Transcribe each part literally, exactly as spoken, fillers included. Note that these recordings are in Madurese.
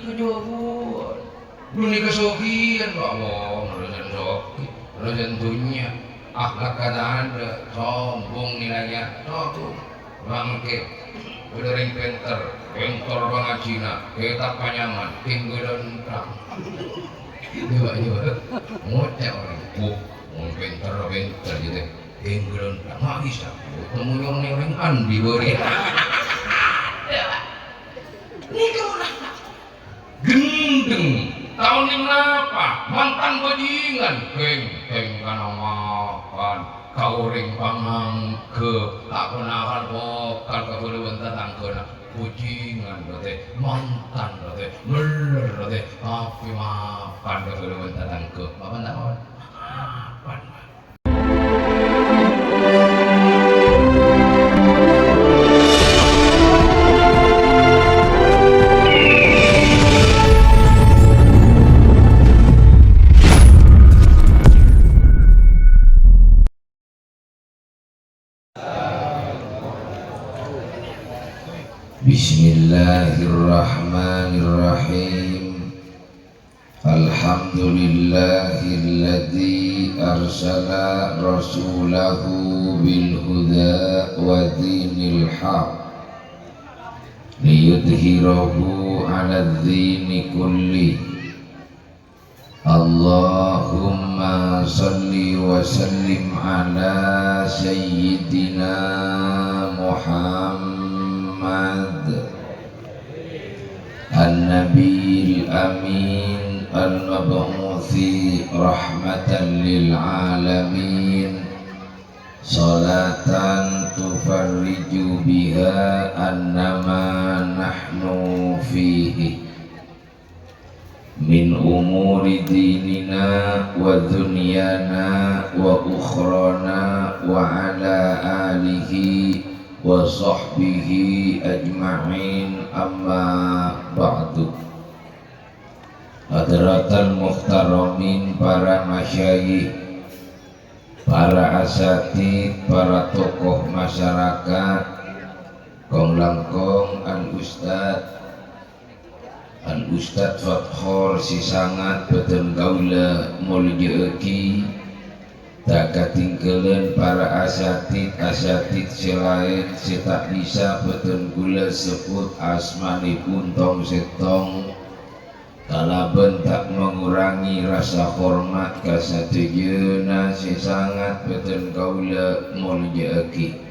Kajhâbhun. Ghulâ nèka soghiyân, ya Allah, nerrosan soghi, nerrosan dhunnya. Akhlak tadâ', sombong nilainya, sombong. Mangkèn, bâdâ orèng pènter, pènter pangajhina, kètab panyaman, kèng ghulâ enthang. Coba, coba. Ngoca' orèng, "Oh, wong pènter, pènter," gitu. Kèng ghulâ enthang, ma' bisa. Temu nyong neng orèng andi bâriyâ. Nèka ora. Gendeng, taon nèng napa? Mantan bajingan, kèng, kèng kana mapan. Ka orèng pangangghep, ta' kèra akal bhâkal ka bhâlâbân tatangghâna. Bajingan, berarti mantan, berarti meller, berarti tapè mapan ka bhâlâbân tatangghâ. Mapan ta' mapan? Mapan, Pak. بسم الله الرحمن الرحيم. الحمد لله الذي أرسل رسوله بالهدى ودين الحق ليظهره على الدين كله. اللهم صل وسلم على سيدنا محمد النبي الأمين المبعوث رحمة للعالمين، صلاة تفرج بها عنا ما نحن فيه من أمور ديننا ودنيانا وأخرانا، وعلى آله وصحبه أجمعين، أما بعد. Hadratal muhtaramin, para masyayikh, para asatidz, para tokoh masyarakat, kong-langkong Al Ustadz, Al Ustadz Fathor sè sangat bhâdhân kaulâ molja'aghi, ta' katèngghâlân para asatidz-asatidz sè laèn sè ta' bisa bhâdhân kaulâ sebbhut asmanèpon tong-sèttong, kalabân ta' mangorangè rasa hormat ka sadhâjâna sè sangat bhâdhân kaulâ molja'aghi.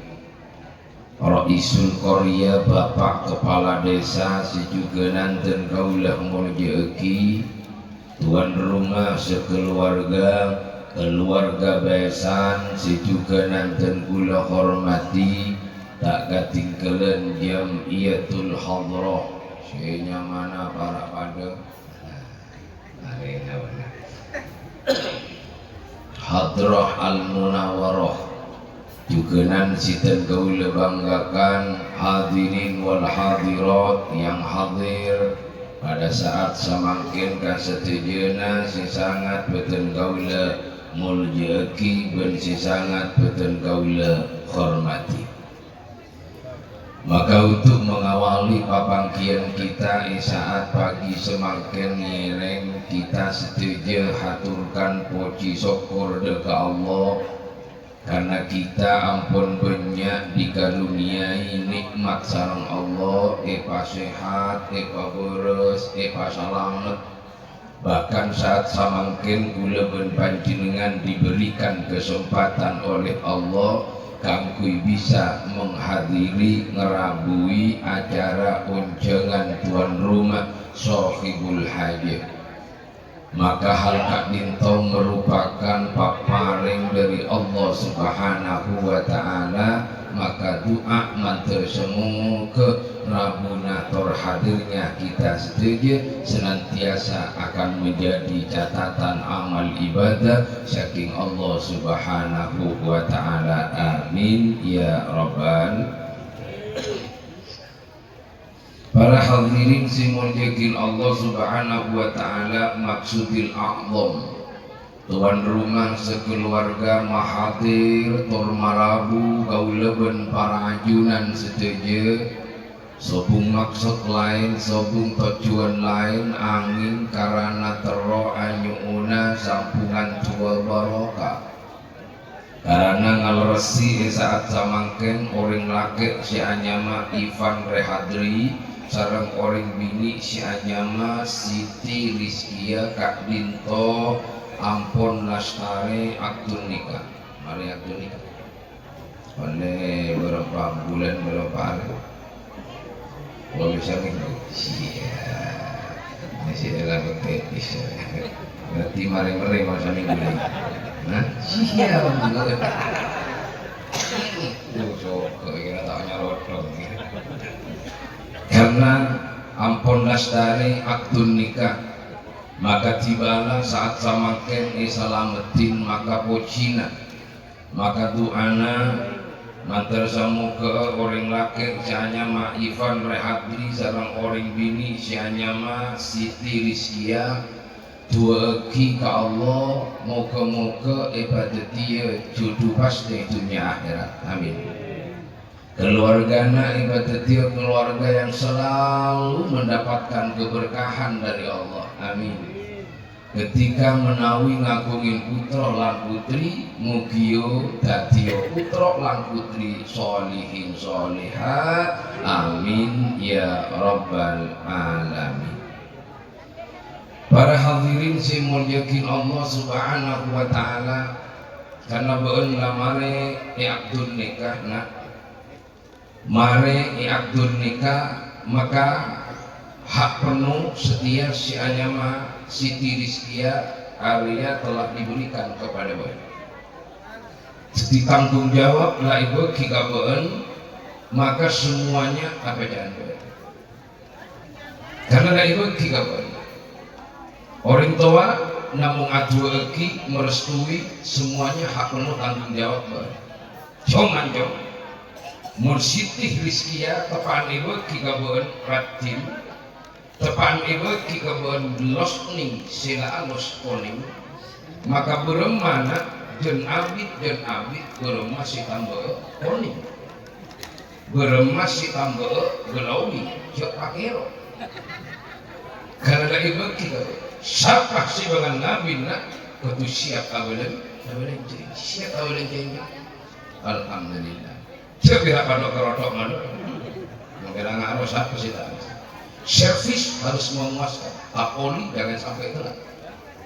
Raisul Qarya, Bapak Kepala Desa, sè jhughân nandhân kaulâ molja'aghi, tuan rumah sakalowarga, kalowarga bhâsan sè jhughân nandhân kaulâ hormatè, ta' katèngghâlân Jam'iyatul Hadrah, sè nyamana para' padâ. Hadrah Al-Munawwarah. Jhughânan sè dhân kaulâ banggakan, hadirin wal hadirat yang hadir pada saat samangkèn, ka sadhâjâna sè sangat bhâdhân kaulâ molja'aghi bân sè sangat bhâdhân kaulâ hormatè. Maka untuk mengawali papangghiyân kita è saat pagi samangkèn, ngèrèng kita sadhâjâ haturkan pojhi sokkor dâ' ka Allah, karna kita ampon bânnya' dikaruniai nè'mat sareng Allah, èpasèhat, èpabârâs, èpasalamet. Bahkan saat samangkèn kaulâ bân panjhennengngan diberikan kesempatan oleh Allah kaangghuy bisa menghadiri, ngarabui acara onjhângan tuan rumah sohibul hajah. Maka hal ka'dinto merupakan paparèng dâri Allah Subhanahu wa Ta'ala, maka du'a mandhâr samoghâ rabuna tor hadirnya kita sadhâjâ senantiasa akan menjadi catatan amal ibadah saking Allah Subhanahu wa Ta'ala. Amin, ya Rabbal. Para hadirin sè èmoljâ'aghi Allah Subhanahu wa Ta'ala, maksudil a'zham. Tuan rumah sakalowarga mahadir tor marabu kaulâ bân para ajunan sadhâjâ, Sobung maksod laèn, sobung tojjhuwân laèn, angèn karana terro anyo'ona sambhungan duwâ barokah. Karana ngalerressè è sa'at samangkèn orèng lakè' sè anyama Ivan Rehadri sareng orèng binè' sè anyama Siti Rizkia ka'dinto ampon lastarè akdun nikah. Marè akdun nikah. Ollè bârâmpa bulân, bârâmpa arè? Ollè samènggu. Iyâ. Masih dalam konteks. Berarti marè-marè mau samènggu nèka. Hah? Iyâ, bener. Duh, sok, kira tak nyarotong. Karena ampon lastarè akdun nikah, maka dibâlâ sa'at samangkèn èsalameddhin, maka pojhina. Maka du'ana, mator samoghâ orèng lakè' sè anyama Ivan Rehadri sareng orèng binè' sè anyama Siti Rizkia, du'aaghi ka Allah, moghâ-moghâ èpadhâddhiyâ jhudhu pastè dhunnya akhèrat. Amin. Keluargana èpadhâddhiyâ keluarga yang selalu mendapatkan keberkahan dari Allah. Amin. Ketika menawi ngaghungè putra lan putri, mugia dhâddhiyâ putra lan putri solihin solihat. Amin ya rabbal alamin. Para hadirin sè èmoljâ'aghi Allah Subhanahu wa Ta'ala, karna bâ'ân la marè èakdun nikah, na'. Marè èakdun nikah, maka hak penuh setiap sè anyama Siti Rizkia arèya telah diberikan kepada bâ'ân. Jadi tanggung jawab la èbâghi ka bâ'ân, maka semuanya abhâjâ'ân bâ'ân. Karna la èbâghi ka bâ'ân. Orèng towa namong adu'aaghi, merestui, semuanya hak penuh tanggung jawab bâ'ân. Coma, coma, mon Siti Rizkia teppa'an èbâghi ka bâ'ân raddhin, teppa'an èbâghi ka bâ'ân losning sè la alos konèng, maka bârâmma na' jân abit, jân abit bârâmma sè tambâ'â konèng. Bârâmma sè tambâ'â ghâlâwi, jhâ' pakèro. Ghâlâ èbâghi ka bâ'ân. Sapa sè bângal ngabinna, kodhu siap abâlân, abâlân jârèya. Siap abâlân jârèya. Alhamdulillah. Jhâ' pèra' padâ karothok mano. Mangkèna ngaro sapa sè ta' servis harus memuaskan. Tapoli jangan sampai telat.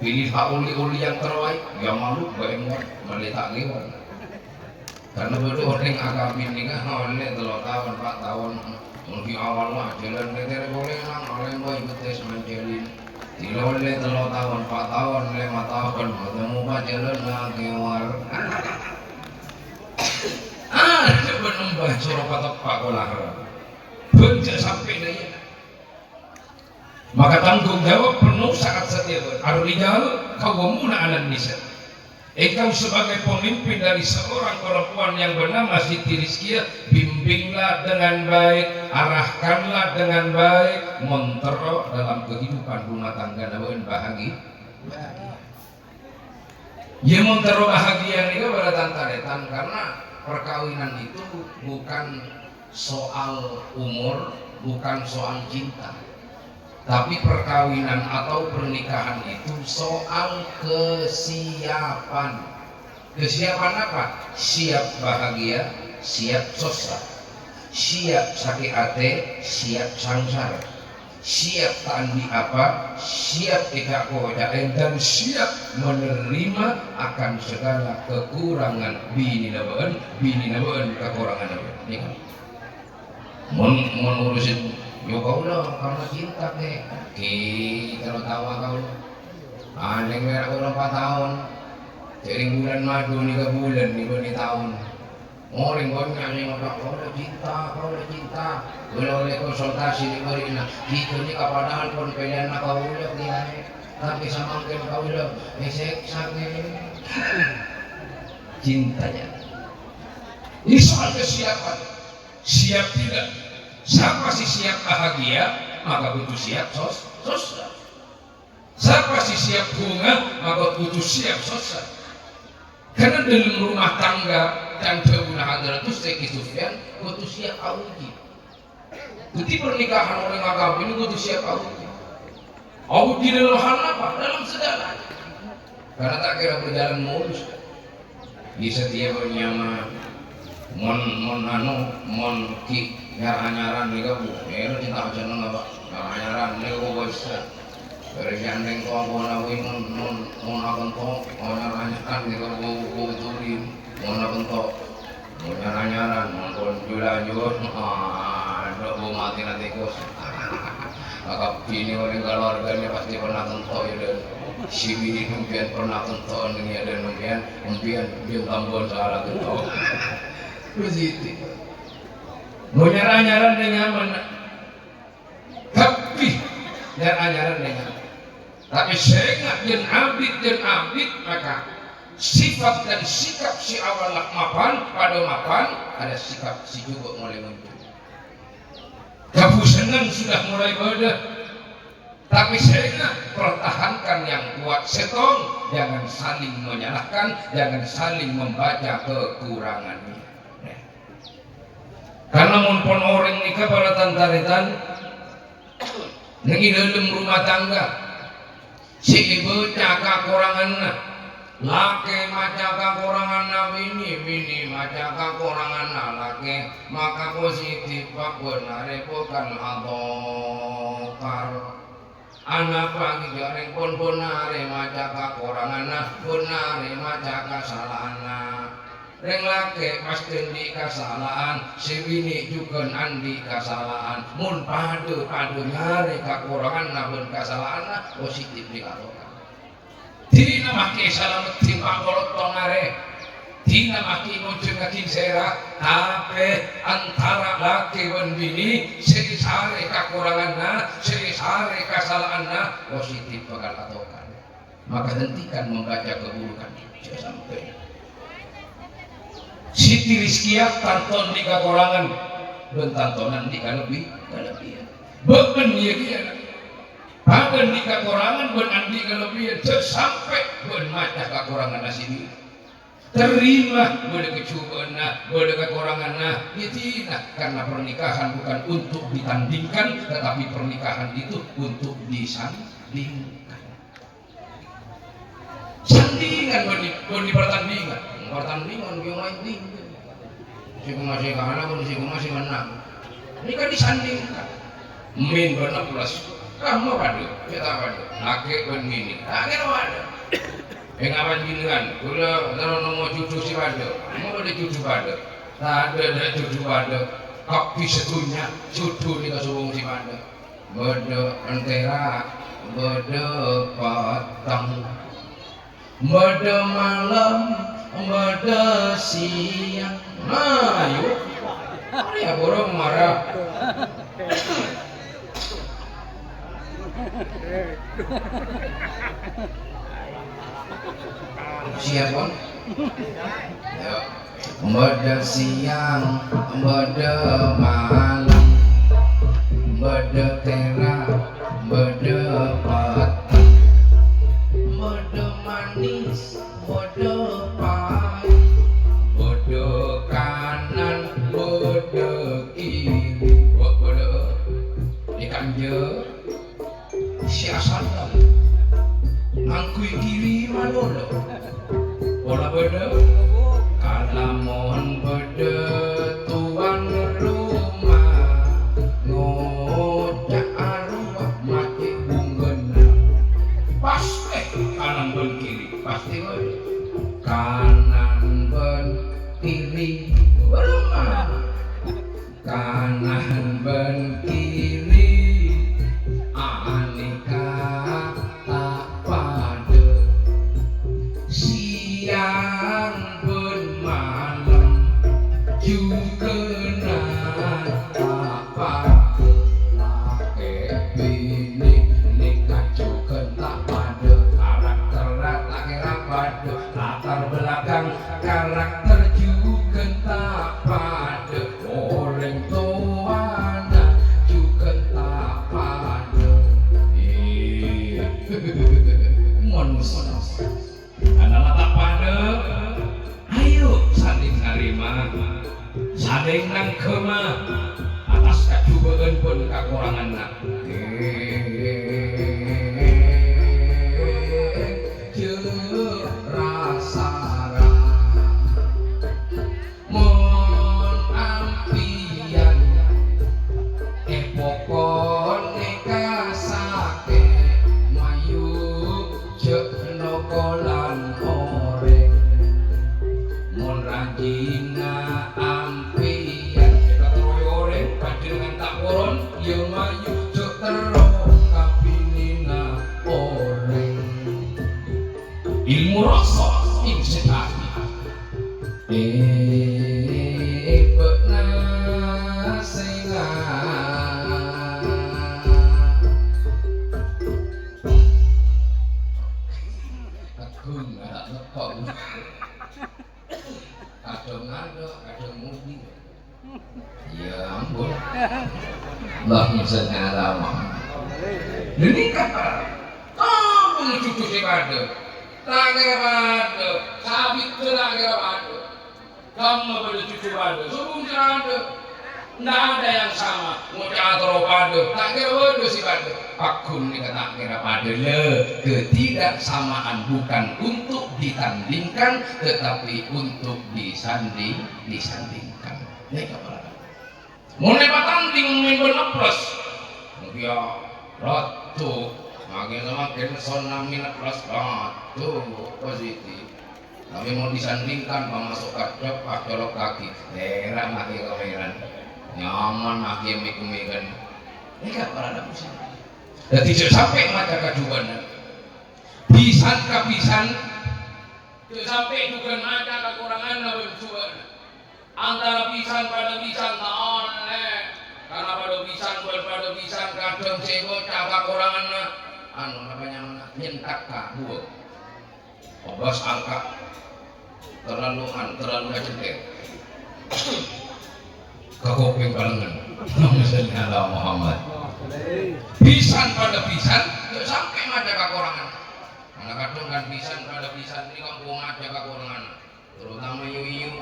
Pilihlah oli-oli yang terbaik, yang malu bae muat, malè ta' lewat. Karna bâdâ orèng akabin nèka ollè tello taon, empa' taon. Mon ghi' awal la jhâlân tètèrè polè nang, ollè bâi betes manjhâlin. Ila ollè tello taon, empa' taon, lèma taon, bâdâ mopa jhâlân nang kewar. Ah, coba nembah soro pateppa' kola haram. Bân jhâ' sampè' dâ' iyâ. Maka tanggung jawab penuh saat setiap hari. Ar-rijal qawwamuna 'alan nisa. Engkau sebagai pemimpin dari seorang perempuan yang bernama Siti Rizkia, bimbinglah dengan baik, arahkanlah dengan baik, mon terro dalam kehidupan rumah tangga bâ'ân bahagia. Bahagia. Yâ, mon terro bahagia nèka bârâ tan-tarètan, karena perkawinan itu bukan soal umur, bukan soal cinta. Tapi perkawinan atau pernikahan itu soal kesiapan. Kesiapan apa? Siap bahagia, siap sossa. Siap sakè' atè, siap sangsara. Siap ta' andi' apa, siap èca'-koca'è, dan siap menerima akan segala kekurangan binèna bâ'ân, binèna bâ'ân kakoranganna bâ'ân. Nèka. Mon, mon ngurusin, "Yo kaulâ karena cinta, Kè." Kè, kalau tawa kaulâ. Anèng mèra urang empa' taon. Jhâ' rèng bulân madu nèka bulân, nèka bânnè taon. Orèng bânnya' sè ngoca', "Kaulâ cinta, kaulâ cinta." Kaulâ ollè konsultasi nèng bâri'na, "Ghito nèka padahal pon pèlèyanna kaulâ, Kèyaè. Tapè samangkèn kaulâ èsèksa, Kè." Cintanya. Ini soal kesiapan. Siap tidak? Sapa sè siap bahagia, maka kodhu siap sos-, sossa. Sapa sè siap bhunga, maka kodhu siap sossa. Karena dalam rumah tangga, dan dhâbuna Hadratus Syekh Sufyan, kodhu siap auji. Dhâddhi, pernikahan orèng akabin kodhu siap abhudhi. Abhudhi dâlem hal napa? Dâlem saghâlâna. Karena ta' kèra berjalan mulus. Di setiap nyama, mon, mon anu, mon ghi' nyar-anyaran nèka, Bu, nèka cinta jeneng apa? Nyar-anyaran nèka, Bu, bisa. Bârâs nyandeng tongkona wi mon, mon, mon akonto, mon nyar-anyaran nèka, Bu, Bu, tuli, mon akonto. Mon nyar-anyaran, mon pon jula-jula, adhu, Bu, mati nanti, Gus. Maka bini orèng keluarganya pasti pernah tento, ya, dan si bini mungkin pernah tento, ya, dan mungkin, mungkin dia tambah salah tento. Begitu. Mon nyar-anyaran dia nyaman. Kabbhi nyar-anyaran nèka. Tapè sènga' jân abit, jân abit, maka sifat dan sikap sè awalla mapan, padâ mapan, ada sikap sè jhughân molaè muncul. Kabhusennan sudah mulai bâdâ. Tapè sènga' pertahankan yang kuat, sèttong, jangan saling menyalahkan, jangan saling membaca kekurangannya. Karna mon pon orèng nèka para tan-tarètan, neng è dâlem rumah tangga, sè èbâca kakoranganna, lakè maca kakoranganna binè, binè maca kakoranganna lakè, maka positif, Pak, bân arè bukan atokar. Anapa ghi' jhâ' rèng pon bân arè maca kakoranganna, bân arè maca kasala'anna. Rèng lakè' pastè andi' kasala'an, sè binè' jhughân andi' kasala'an. Mon padâ-padâ nyarè kakoranganna bân kasala'anna, positif dikatokan. Dinah maskè salameddhin pa' polo tong arè. Dinah maskè ngonjhângngaghi sèra, tapè antara lakè bân binè, sè èsarè kakoranganna, sè èsarè kasala'anna, positif bhâkal atokar. Maka hentikan membaca keburukan. Jhâ' sampè'. Siti Rizkia tanto andi' kakorangan, bân tantona andi' kalebbi-, kalebbiyân. Bâ'na iyâ kèya. Padâ andi' kakorangan bân andi' kalebbiyân, jhâ' sampè' bâ'na maca kakoranganna sè binè'. Tarèma bâdâ kajhubâ'ânna, bâdâ kakoranganna, iyâ dinah, karena pernikahan bukan untuk ditandingkan, tetapi pernikahan itu untuk disandingkan. Sandhingan bânnè, bânnè partandhingan. Partandhingan ghi' maèn tinggi. Sè koma sè kalah bân sè koma sè mennang. Nèka disandingkan. Min bân plus. Kamma padâ, cè' ta' padâ. Lakè' bân binè. Lakè' padâ. Èngapan jenengan, kaulâ terro nemmo judhu sè padâ. Nemmo bâdâ judhu padâ. Tadâ' tadâ' judhu padâ. Kabbhi sadhunnya judhu nèka sobung sè padâ. Bâdâ entèra, bâdâ petteng, bâdâ malem, bâdâ siang. Ayo, arèya burung mara. Siap, Bang? Yuk. Bâdâ siang, bâdâ malem, bâdâ tèra, bâdâ petteng, bâdâ manis, bâdâ pait, bâdâ kanan, bâdâ kiri, bâ-, bâdâ è kanja. Sè asal ngangghuy kiri malolo. Pola bâdâ, kalamon bâdâ tuan rumah ngoca' arowa maca bungkona. Pastè kanan bân kiri, pastè bâdâ. Kanan bân kiri, rumah. Kanan bân kiri anèka ta' padâ. Siang bân malem jhughân ta' padâ. Lakè' binè nèka jhughân ta' padâ. Karakterra ta' kèra padâ. Latar belakang karakter jhughân ta' padâ. Orèng towana jhughân ta' padâ. Eh, mon, mon, ana'na ta' padâ, ayo saling narèma, saling nangghâma. Attas kajhubâ'ân Yâ mayu jhâ' terro kabinèna orèng. Ilmu rasa sing sejati. Eh, bâ'na sènga'. Agung, anak tepok. Kadhâng adâ', kadhâng mudi. Ya ampun. Allahumma shalli ala Muhammad. Ini kata, kamu cucu sè padâ. Ta' kèra padâ. Sabit ta' kèra padâ. Kamu padâ cucu padâ. Sobung sè padâ. Ndak ada yang sama. Ngoca' atoro padâ. Ta' kèra padâ sè padâ. Paggun nèka ta' kèra padâ. Lè, ketidaksamaan bukan untuk ditandingkan, tetapi untuk disanding, disandingkan. Nèka para. Mon èpatanding mèn bân Naples, mungkin ya, rato, makin-makin sonna min Naples, rato, positif. Tapi mau disandingkan, pamasok ka dâpa', colok kaki, tèra' maki' kameran. Nyaman maki' mik-mikan. Nèka para muslimin. Dhâddhi jhâ' sampè' maca kajuwanan. Bhisan ka bhisan, jhâ' sampè' jhughân maca kakoranganna bân juwâna. Antara bhisan padâ bhisan ta' ollè. Karna padâ bhisan bân padâ bhisan kadhâng sè èkoca' kakoranganna, anu, napa nyamana, nyentak ka buwâng. Obas angka. Terlalu, an-, terlalu ngajhentèr. Ka kopèng palengngen. Allahumma shalli ala Muhammad. Bhisan padâ bhisan, jhâ' sampè' maca kakorangan. Karna kadhâng kan bhisan padâ bhisan nèka engko' maca kakorangan. Terutama yu-yu.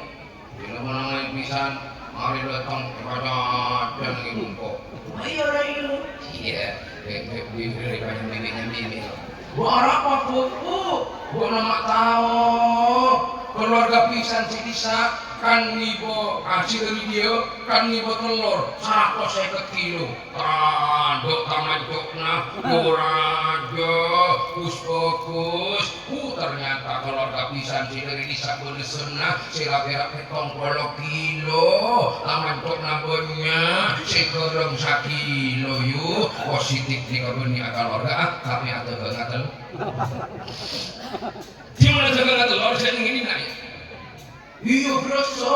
Bilâ menangè bhisan, marè dâteng, èpacaca nèng bungko. Ayo, ayo. Iyâ, bèk-bèk bibir èpanyamimi-nyamimi. Arapa, Bu'? Bu', Bu' nama tao. Keluarga bhisan sè dhisa kan ngibâ, ah, sè dâri dhiyâ kan ngibâ tellor saratos sèket kilo. Tandhâ' tamanco'na, ora ajâ, Gus Bagus. Uh, ternyata keluarga bhisan sè dâri dhisa bâlessanna sè la pèra' pèttong polo kilo. Tamanco'na bânnya', sè ghâlem sakilo, yu. Positif nèka bânnè akaluarga, ah, tapè adâgângnga tellor. Dimana dâgângnga tellor, sè ngènè, Nak, ya? Iyâ, bârâssa.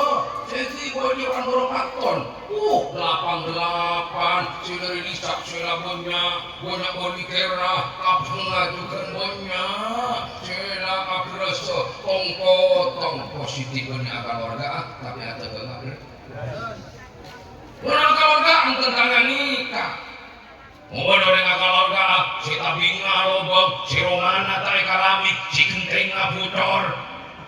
Sè èghibâ jhâ' kan bârâmpa ton. Uh, lapan-dâlapan. Sè dâri dhisa sè la bânnya', bânnya' bâli kèra, kabhângnga jhughân bânnya'. Sè la abârâssa, tong-potong. Positif bânnè akaluarga, ah, tapè adâgângnga, Bro. Bânnè akaluarga, enten tangghâ nèka. Mon orèng akaluarga sè tabingnga lobâng, sè romana ta' èkalabhi, sè ghentèngnga bucor,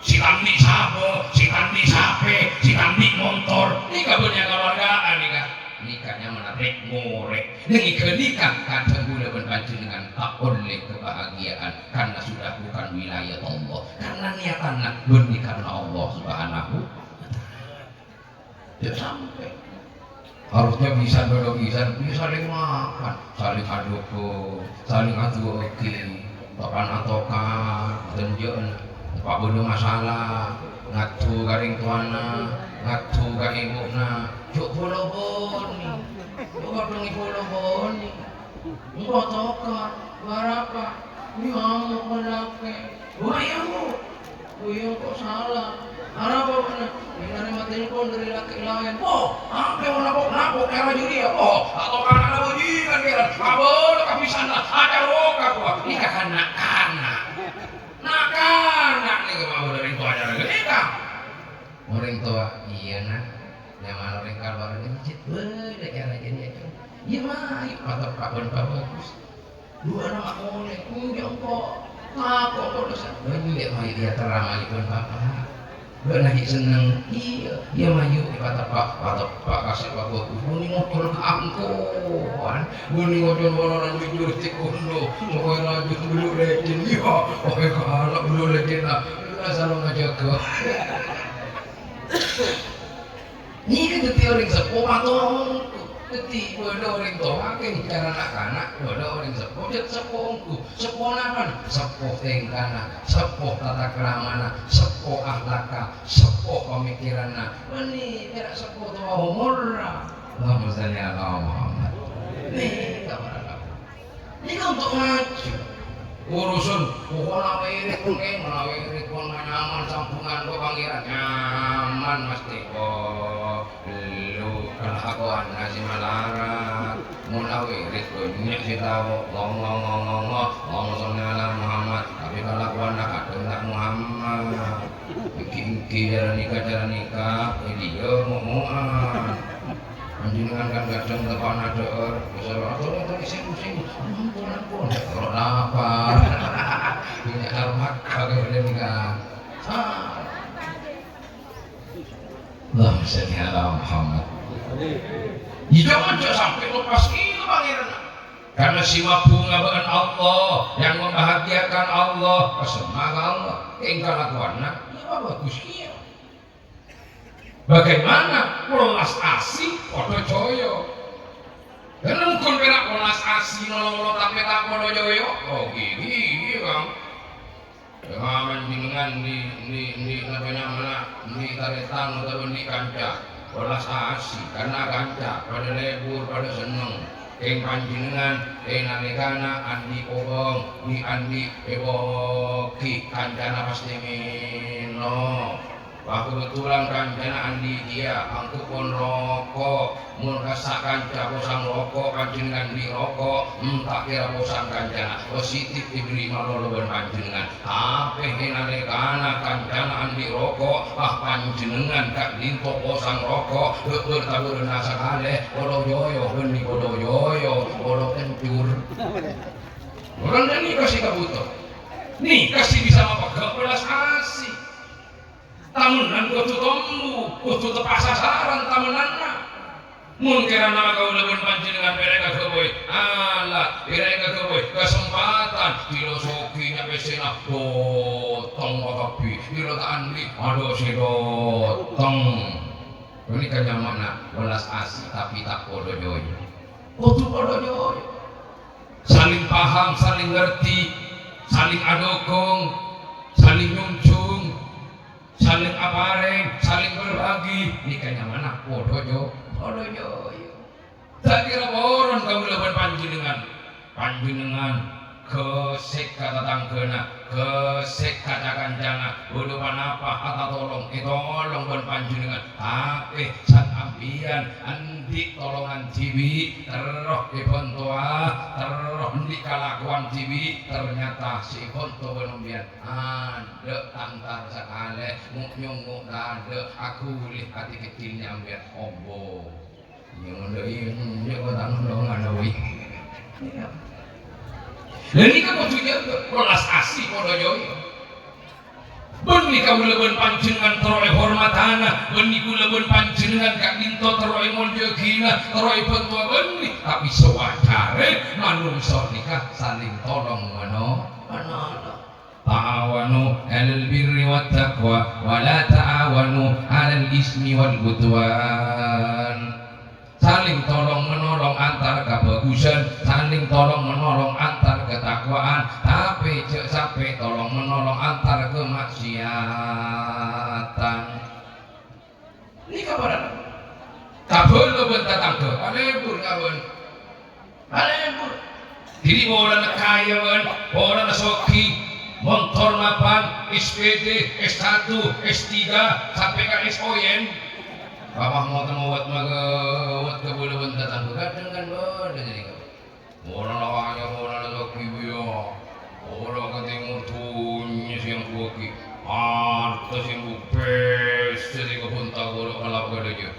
sè ta' andi' sabâ, sè ta' andi' sapè, sè ta' andi' montor, nèka bânnè akaluarga nèka. Nèka nyamana rèk-morèk. Nèng ghânèka kadhâng kaulâ bân panjhennengan ta' ollè kebahagiaan karena sudah bukan wilayah Allah. Karena niatanna bânnè karena Allah Subhanahu wa Ta'ala. Jhâ' sampè'. Harusnya bhisan padâ bhisan, ya saling maafan, saling adhughung, saling aduwâ'aghi, tokan-atokan, ghânjhâ'ân, pa' bâdâ masalah, ngadhu ka rèng towana, ngadhu ka èbhuna, jhâ' bolo-boni, jhâ' kadhâng èbolo-boni. Engko' tokat, arapa? Nyamuk ka lakè'. Wah, nyamuk. Oh, iyâ, engko' sala. Arapa bâ'na? Narèma telpon dâri lakè' laèn. Oh, ampè mon nabok-nabok èra jârèya. Oh, atau kana' bajingan kèra. Abâlâ kabhisanna. Acara roka, kowa. Nèka kan na'-kana'. Na'-kana' nèka mawon orèng towa acara ghânèka. Orèng towa, iyâ, Na'. Nyamana orèng kalowar nèka, cè' bâdâ èra jârèya, Cong. Iyâ, mayu pateppa' bân Pa' Bagus. Duwâ'na ma' molè, enjâ' engko'. Tako' engko' dosa. Enjâ' mayu, iyâ, terra mayu bân Bapa'. Bâ'na ghi' senneng. Iyâ, iyâ, mayu èpateppa', pateppa' ka sè Pa' Bagus. Bânnè ngoccol kaangkowan. Bânnè ngoccol wolonan jujur cè' kondo. Pokokna rajin bulu lecin. Iyâ, pokokna kala' bulu lecin, nah. Asal ngajâgâ. Nèka dhâddhi orèng seppo, matongku. Dhâddhi, bâdâ orèng towa, kèng cara na'-kana', bâdâ orèng seppo, jhât seppo ongghu. Seppo napa? Seppo tèngkana, seppo tata kramana, seppo akhlakka, seppo pamikiranna. Bânnè pèra' seppo towa omorra. Allahumma shalli ala Muhammad. untuk ngaji. Urusan pokokna wirid pun kèng, manawi wirid pun nyaman sambungan karo Pangèran, nyaman mesti. Oh, lu kelakuanna sè malarat. Mon awirid bânnya' sè tao, "Ngong, ngong, ngong, ngong, ngong, Allahumma sholli ala Muhammad," tapè kalakowanna kadhâng ta' Muhammad. Èngghi-èngghi cara nèka, cara nèka, è, iyâ, mo'-mo'an. Panjhennengan kan kadhâng teppa'na dhâ'âr, bisa, "Ator, ator, sèbu, sèbu." "Ampon, ampon." Ora napa. Ini arep makan kaya nèka. Ah. Allahumma sholli ala Muhammad. Iyâ, jhâ' sampè' loppas ghâllu Pangèran. Karena sè mabhunga bâ'ân Allah, yang membahagiakan Allah, pasemma ka Allah. Kèng kalakowanna, iyâ, bhâghus kèya. Bagaimana? Welas asih, padha jaya. Karena mungkin pèra' welas asih, lolo-lolo, tapè ta' padha jaya. Oh, ghi, ghi, ghi, Kang. Panjhennengan andi', andi', andi', napa nyamana, andi' tarètan otabâ andi' kanca, welas asih, karena kanca padâ lebur, padâ senneng. Kèng panjhennengan, è, nalèkana andi' obâng, andi', andi', èbâghi, kancana pastè mènoma. Wah, kebetulan kancana andi' kèya, angghuy pon roko'. Mon kassa' kanca posang roko', panjhennengan andi' roko', hmm, ta' kèra posang kancana. Positif èbherri' malolo bân panjhennengan. Tapè è nalèkana kancana andi' roko', ah, panjhennengan ka'dinto posang roko', bhâr-bhârâna sakalè, padâ jaya, bânnè padâ jaya, padâ kencur. Orèng ghânèka sè kabhuto. Nèka sè bisa mapeggâ' welas asih. Tamennan kodhu tombu, kodhu teppa' sasaran tamennan. Mon kèrana kaulâ bân panjhennengan pèra' èkaghâbây, ala, pèra' èkaghâbây kasempatan, ghilâ soghi nya' pèssèna, dhotong kabbhi, ghilâ ta' andi', adhu sè dhotong. Ghânèka nyamana welas asih, tapè ta' padâ jaya. Kodhu padâ jaya. Saling paham, saling ngerti, saling adhukung, saling nyonjhung, saling aparèng, saling berbagi. Nèka nyamana padâ jo-, padâ jaya. Ta' kèra poron kaulâ bân panjhennengan. Panjhennengan ghâsèk ka tatangghâna, ghâsèk ka ca-kancana, bâdâ ponapa atatolong, ètolong bân panjhennengan. Tapè sampèyan andi' tolongan dhibi', terro èbhântowa, terro andi' kalakowan dhibi', ternyata sè èbhânto bân sampèyan adâ' tantar sakalè, mo'-nyongngo' tadâ', aghuli atè keccil nyamèyan, ombo. Nyamèyan, nyamèyan, kok ta' ngono, ngono, wi. Lah, nèka kodhu nyangka, welas asih padâ jaya. Bânnè kaulâ bân panjhennengan terro èhormatana, bânnè kaulâ bân panjhennengan ka'dinto terro èmoljâ'âghina, terro èbhântowa bânnè, tapè sawajarè manungsa nèka saling tolong mano-, manolong. Ta'awanu 'alal birri wat taqwa, wa la ta'awanu 'alal ismi wal 'udwan. Saling tolong menolong antar kabhâghusân, saling tolong menolong antar katakwaan, tapè jhâ' sampè' tolong menolong antar kamaksiatan. Nèka para kabhâlâ bân tatangghâ, alèbur kabhân. Alèbur. Dhiri polana kaya bân, polana soghi, montor mapan, S P D, S satu, S tiga, sampè' ka S O N. Apa mot-mot magawat kabhâlâ bân tatangghâ, kadhâng kan bâdâ jârèya. Polana kaya, polana soghi, biya. Pola ka tèmor dhunnya sè èangghuwâghi. Arta sè èangghuwâghi, pèssè sè kabhunta, pola kalap kadhâjâ.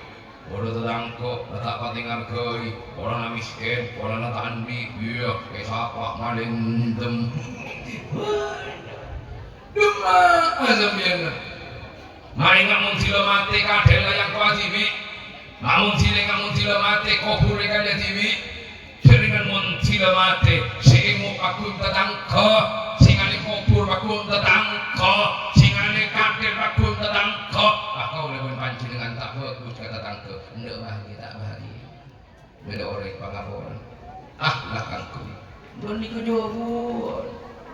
Pola tatangghâ, la ta' patè ngargai. Polana mèskèn, polana ta' andi', biya, èsapa malèndem. Dhimma'a sampèyan. Maènga' mon dhila matè, kadhella èangkowa dhibi'. Ma' mon dhila, ma' mon dhila matè, kobhurrè kadhâ dhibi'. Jhâringan mon dhila matè, sè èngo' pagghun tatangghâ, sè ngalè kobhur pagghun tatangghâ, sè ngalè kadhel pagghun tatangghâ. Ah, kaulâ bân panjhennengan ta' bhâghus ka tatangghâ. Endâ' bhâghiyâ, ta' bhâghiyâ. Bâdâ orèng pangaporan. Ah, la kaangghuy. Bânnè kajhâuwân.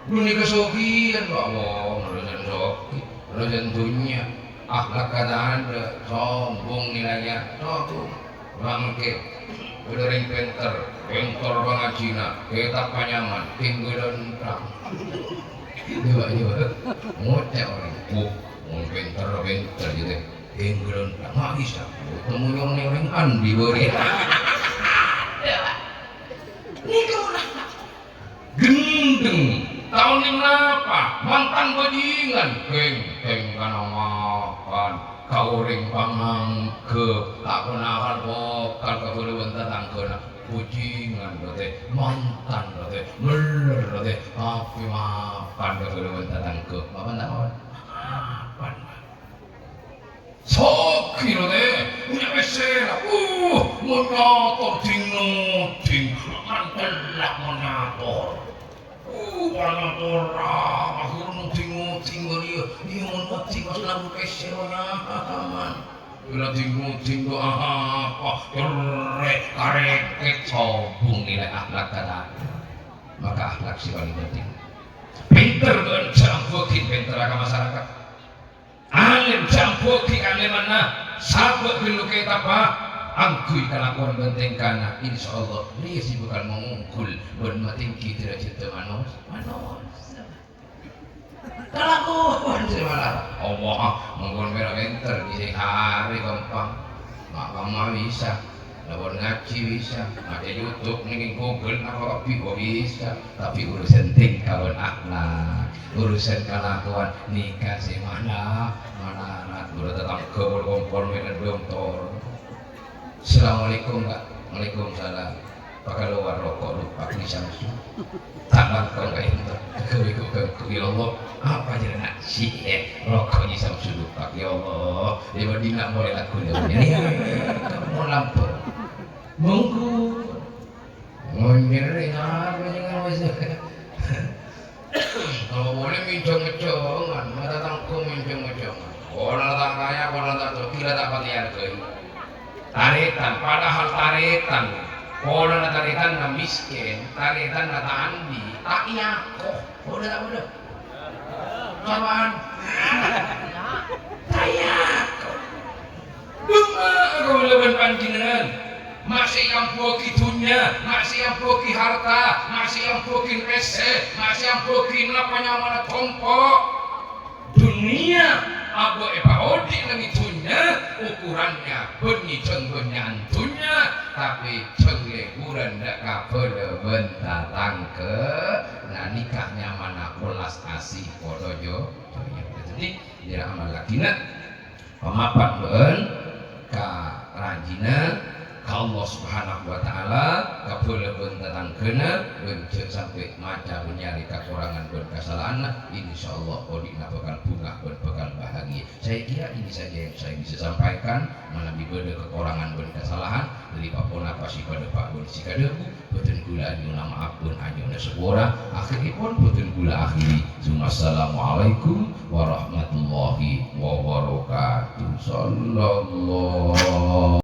Bânnè kasoghiyân, ya Allah, urusan soghi, urusan dhunnya. Akhlak tadâ', sombong nilainya, sombong. Bangke. Bâdâ orèng pènter, pènter pangajina, kètab panyaman, kèng ghâlândhâng. Coba, coba. Ngoca' orèng, "Oh, mon pènter, pènter," gitu. Kèng ghâlândhâng, ma' bisa. Temu nyong neng orèng andi bâriyâ. Nèka mona. Gendeng, taon neng napa? Mantan bajingan, kèng, kèng kana mapan. Ka orèng pangangghep, ta' kona akal bokal ka bâlâbân tatangghâna. Bajingan, rotè, mantan, rotè, mellèr, rotè, tapè mapan ka bâlâbân tatangghâ. Mapan ta' mapan? Mapan, Pak. Soghi, rotè, punya pèssè, uh, mon nyator ding-noding, man tellak mon nyator. Uh, paranyatorra, akhirnya ngoding-ngoding bâriyâ. Iyâ, mon ngoding pas lagu pèssè roh nyaman. Iyâ, la ding-ngoding do apa? Cerrè', karèkèt, sobung nilai akhlak kata. Maka akhlak sè palèng penting. Pènter bân jhâ' ambuwâghi pènterra ka masyarakat. Alim, jhâ' ambuwâghi ka'alemanna, sabâ' ghâllu kètabbhâ, angghuy kalakowan bân tèngkana, insyaallah, rèya sè bhâkal mangonggol bân matèngghi dârâjhâddhâ manos-, manossa. Kalakowan sè malarat. Allah, mongkon mèra pènter, bisa hari gampang. Ma'-, ma' bisa. Lapor ngajhi bisa, maca YouTube, neng Google, napa kabbhi, oh, bisa. Tapi urusan tingkah bân akhlak, urusan kalakowan, nèka sè mana, malarat. Bâdâ tatangghâ pol-kompol mè' nèddhung tor. "Assalamualaikum, Pak." "Waalaikumsalam." Pakalowar roko' luppa' di Samsu. Tak langkong ka ento. Ganggu, ganggu, ya Allah. Apa jârèya, nak? Sih, eh, roko' di Samsu luppa'. Ya Allah. Di Madinah mulai lagu ni. Ya, kamu lampu. Monggo. Ngonjher, ya, apa yang ngawas? Kalau boleh minjong-minjongan, mata tangkung minjong-minjongan. Pola ta' kaya, pola ta' soghi, la ta' pati argai. Tarètan, padahal tarètan. Polana tarètanna miskin, tarètanna ta' andi', ta' èako. Bâdâ ta' bâdâ? Cobaan. Ta' èako. Dumma kaulâ bân panjhennengngan, ma' sè èambuwâghi dhunnya, ma' sè èambuwâghi harta, ma' sè èambuwâghi pèssè, ma' sè èambuwâghi napa nyamana kompo'. Dhunnya abâ' èpaodi' neng dhunnya, ukurannya bânnè jhâng bânnya'an dhunnya, tapè jhâng lèbhuran dâ' kabâlâ bân tatangghâ, nèka nyamana welas asih padâ jo-, joya. Dhâddhi, jârèya amal lagghinna. Pamapan bân karajina ka Allah Subhanahu wa Ta'ala, kabâlâ bân tatangghâna, bân jhâ' sampè' maca bân nyarè kakorangan bân kasalahanna, insyaallah odi'na bhâkal bhungah bân bhâkal bahagia. Saya kira ini saja yang saya bisa sampaikan, manabi bâdâ kakorangan bân kasalahan, dâri pa-ponapa sè padâ pa' bân sè kadhâbu, bhâdhân kaulâ anyo'ona ma'af bân anyo'ona sapora. Akhèrèpon, bhâdhân kaulâ akhiri. Tsummassalamualaikum warahmatullahi wabarakatuh. Sallallahu